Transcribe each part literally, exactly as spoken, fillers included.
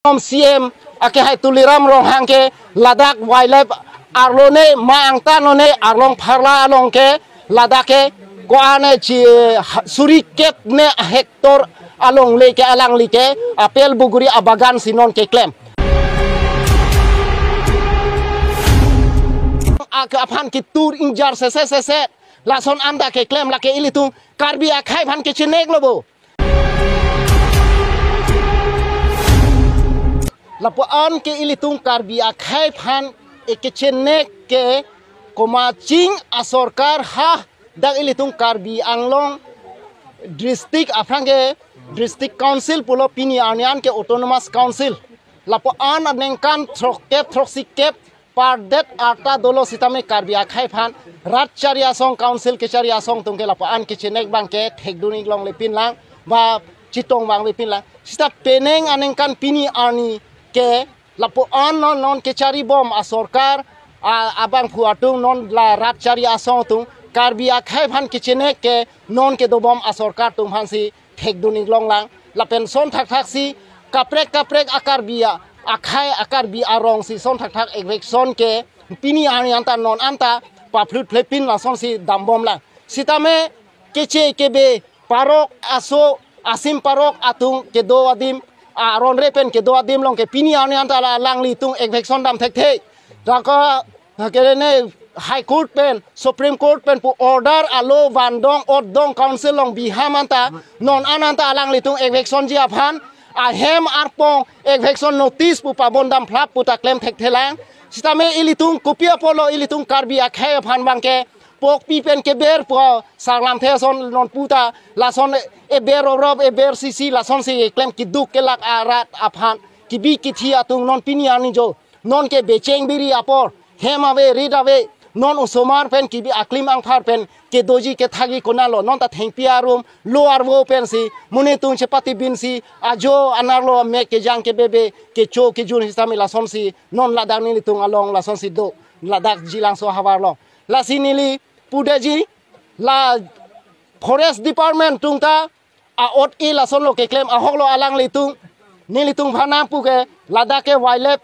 Om C M akehai Tuliram Ronghang ke ladak wildlife arlo ne ma angtan lo ne arlong pharla along ke ladak ke ko-an ne chi ha-, suri kep ne hectare along le ke alangli ke apel buguri abagan si non keklem. Ak aphan kitur ingjar sese sese lason anta keklem lake ilitum Karbi akhei aphan kechenek lo bo. Lapu-an ke ilitum Karbi akhei aphan ekechenek ke komat ching asorkar ha dak ilitum Karbi Anglong district aphrang ke district council pulo pini arni an ke autonomous council. Lapu-an aningkan throkkep throksi kep pardet arta dolo sitame Karbi akhei aphan rat chari asong council kechari asong atum ke lapu-an kechenek abang ke thekdun ik longle pinlang ba chetong abang ave pinlang. Sita penang aningkan pini arni ke lapu-an non non kechari bom asorkar a-, abangphu atum non la rat chari asong atum Karbi akhei aphan kechenek ke non kedo bom asorkar atum aphan si thekdun ik longlang lapen son thakthak si kaprek kaprek a-Karbi a-, akhei a-Karbi arong si son thakthak eviction ke pini arni anta non anta paphlut phlepin lason si dambomlang. Sitame keche kebe parok aso asim parok atum kedo adim aron re pen kedo adim along ke pini arni anta la alanglitum eviction dam thekthe. Daka kerene High Court pen, Supreme Court pen pu order alo vandong otdong council along biham anta non an anta alanglitum eviction ji aphan ahem arpong eviction notice pu pabon dam phlap pu ta klem thekthelang. Sitame ilitum kopi apotlo ilitum Karbi akhei aphan abang ke pokpi pen keber pu sarlamthe ason non pu ta lason eber orop eber sisi lason si klem keduk kelak arat aphan kebi kethi atum non pini arni jo non ke becheng biri apor, hem ave, rit ave, non osomar pen kebi aklim angphar pen kedoji kethakji konatlo, non ta thengpi arum lo arvo pensi monit atum chepatibin si ajo anerlo mek kejang kebebe kecho kejun sitame lason si non ladak nelitum along lason si do ladak Jilangso ahavar along. Lasi neli pudetji la Forest Department atum ta a-ot e lason lo keklem ahok lo alanglitum nelitum aphan nangpu ke ladak ke wildlife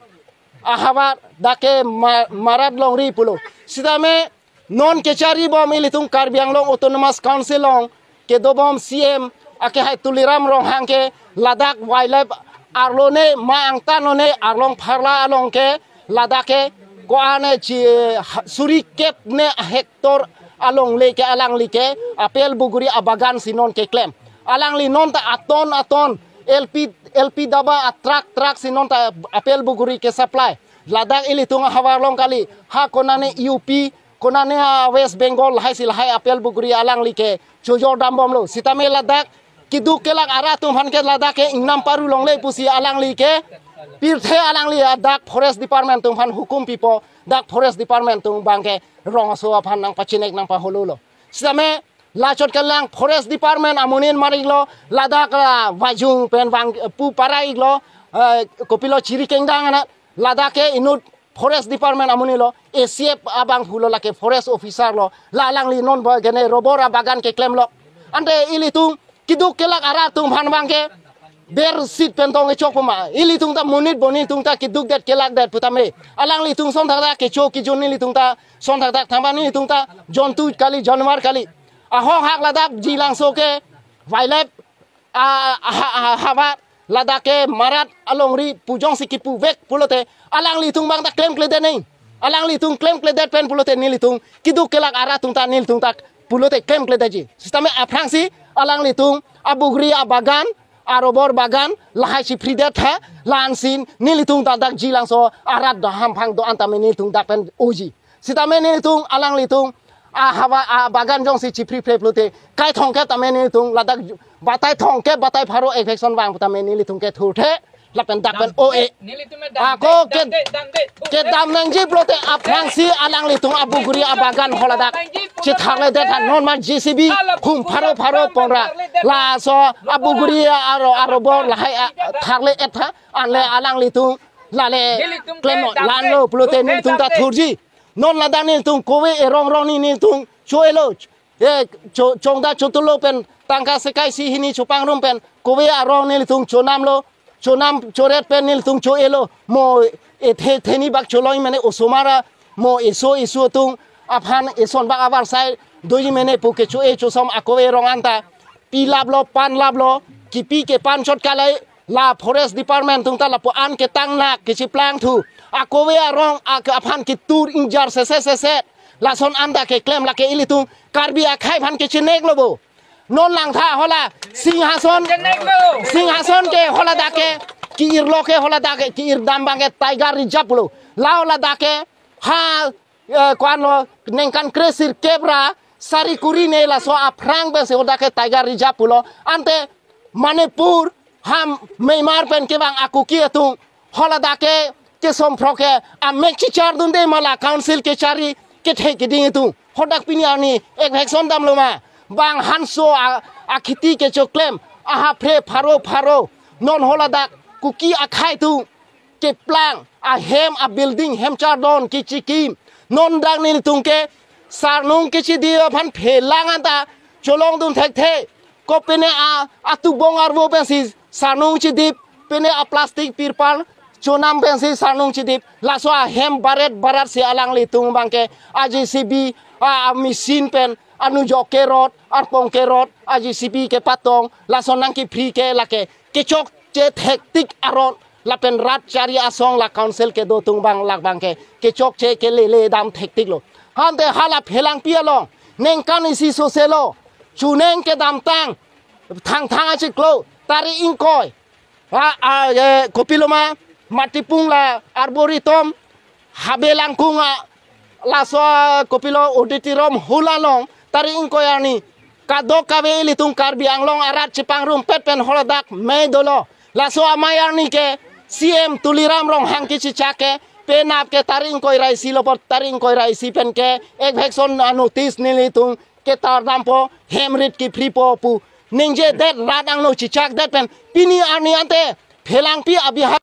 ahavar dak ke ma-, Marat Longri pulo. Sitame non kechari bom ilitum Karbi Anglong Autonomous Council along kedo bom C M akehai Tuliram Ronghang ke ladak wildlife arlo ne ma angtan lo ne arlong pharla along ke ladak ke ko-an ne chi ha-, suri kep ne hectare along le ke alangli ke apel buguri abagan si non keklem. Alangli non ta aton aton L P, L P daba atrak trak si non ta apel buguri ke supply. Ladak ilitum ahavar along kali, ha konane U P, konane ha West Bengal lahai si lahai apel buguri alangli ke chojor dambomlo. Sitame ladak keduk kelak arat atum aphan ke ladak ke ingnam paru longle pusi alangli ke pirthe alangli a dak Forest Department atum aphan hukum pipo, dak Forest Department atum abang ke rong aso aphan nangpachinek nangpaholo lo. Sitame lachot kelang Forest Department amonit mar iklo, ladak la vajung pen vang pu para iklo, eh, kopilo chiri kengdang anat, ladak ke inut Forest Department amonit lo, A C F abangphu lo lake forest officer lo, la alangli non ba gene rubber abagan keklem lo. Ante ilitum keduk kelak arat atum aphan abang ke ber sit pen tong echok puma. Ilitum ta monit boni tum ta keduk det kelak det putame. Alanglitum son thakthak kecho kejun nelitum ta son thakthak thamba nelitum ta jontu kali, janwar kali. Ahok hak ladak Jilangso ke wildlife a, a, ha, ha, havar ladak ke Marat Longri pu jongsi kepuvek pulote alanglitum abang ta klemkledet nai. Alanglitum klemkledet pen pulote nelitum keduk kelak arat atum ta nelitum ta pulote klemkledetji. Sitame aphrangsi alanglitum abuguri abagan, arubber bagan lahai si phridet ha, la-an si nelitum ta dak Jilangso arat do hamphang do-an tame nelitum dak pen oji. Sitame nelitum alanglitum ahavar abagan jongsi chiphri phre pulote kaithong ke tame nelitum ladak batai thong ke batai pharo eviction vang tame nelitum ke thurthe lapen dak pen o e. Ako ke kedam nangji pulote aphrangsi alanglitum abuguri abagan holadak chethakledet ha non ma J C B hum pharo pharo ponra laso abuguri aro arubber lahai a, thakle-et ha anle alanglitum lale klemlo lanlo pulote nelitum ta thurji. Non ladak nelitum kove erong rong ni nelitum cho-elo. E, cho-, chongda chotolo pen tangka sekai si hini chopangrum pen kove arong nelitum chonamlo. chonam choret pen nelitum cho-elo, mo ethe theni bak choloi mene osomar a, mo eso esu atum aphan eson bak avarsai doji mene pu kecho-e chosom akove arong anta pilaplo, panlaplo, kipi kepan chot kalai, la forest department atum ta lapu-an ketang nak kechiplang thu. Akove arong ak-, aphan ketur ingjar sese sese. Lason anta keklem lake ilitum Karbi akhei aphan kechineklo bo. Non langtha hala Singhason, Singhason ke hala dak ke, ke-irlo ke hala dak ke, ke-irdam abang ke Tiger Reserve lo. La hala dak ke, ha, eh, ko-anlo ningkan kresirkep ra sari kuri ne laso aphrang pensi hala dak ke Tiger Reserve pulo. Ante Manipur, ha Myanmar pen kevang a-Kuki atum hala dak ke kesomprok ke amek chichardunde ma la council kechari kethe keding atum. Hadak pini arni ek hekson damlo ma. Bang hanso a, akhiti kechoklem, ahapre pharo pharo. Non hala dak Kuki akhei atum keplang, ahem, abuilding, hem chardon kechikim. Non dak nelitum ke sarnung kechidip aphan phelang anta cholongdun thekthe. Ko pine a, atubong arvo pensi sarnung chidip, pine a-plastic pirpal chonam pensi sarnung chidip. Laso ahem baret barat si alanglitum abang ke a-J C B, a, a-machine pen, anujok kerot, arpong kerot, a-J C B kepatong, laso nangkephri ke lake kechokche thektik aron, lapen rat chari asong la council kedo atum abang lak abang ke kechokche kelele dam thektiklo. Ante hala Phelangpi along ningkan isi sose lo, chuning kedamtang, Thangthang achiklo, tarik ingkoi, a, a, e, kopilo ma, Matipung la Arboretum, Habe Langkung a, laso, a, kopilo auditorium hall along, tarik ingkoi arni kadokave ilitum Karbi Anglong arat chepangrumpet pen hala dak mei dolo. Laso amei arni ke C M Tuliram Ronghang kechechak ke penap ke tarik ingkoi ra isi lo apot, tarik ingkoi ra isi pen ke ek hekson a-notice nelitum ketar dampo, hem rit kephripo pu ningjedet, rat angno chechakdet pen pini arni ante Phelangpi abihar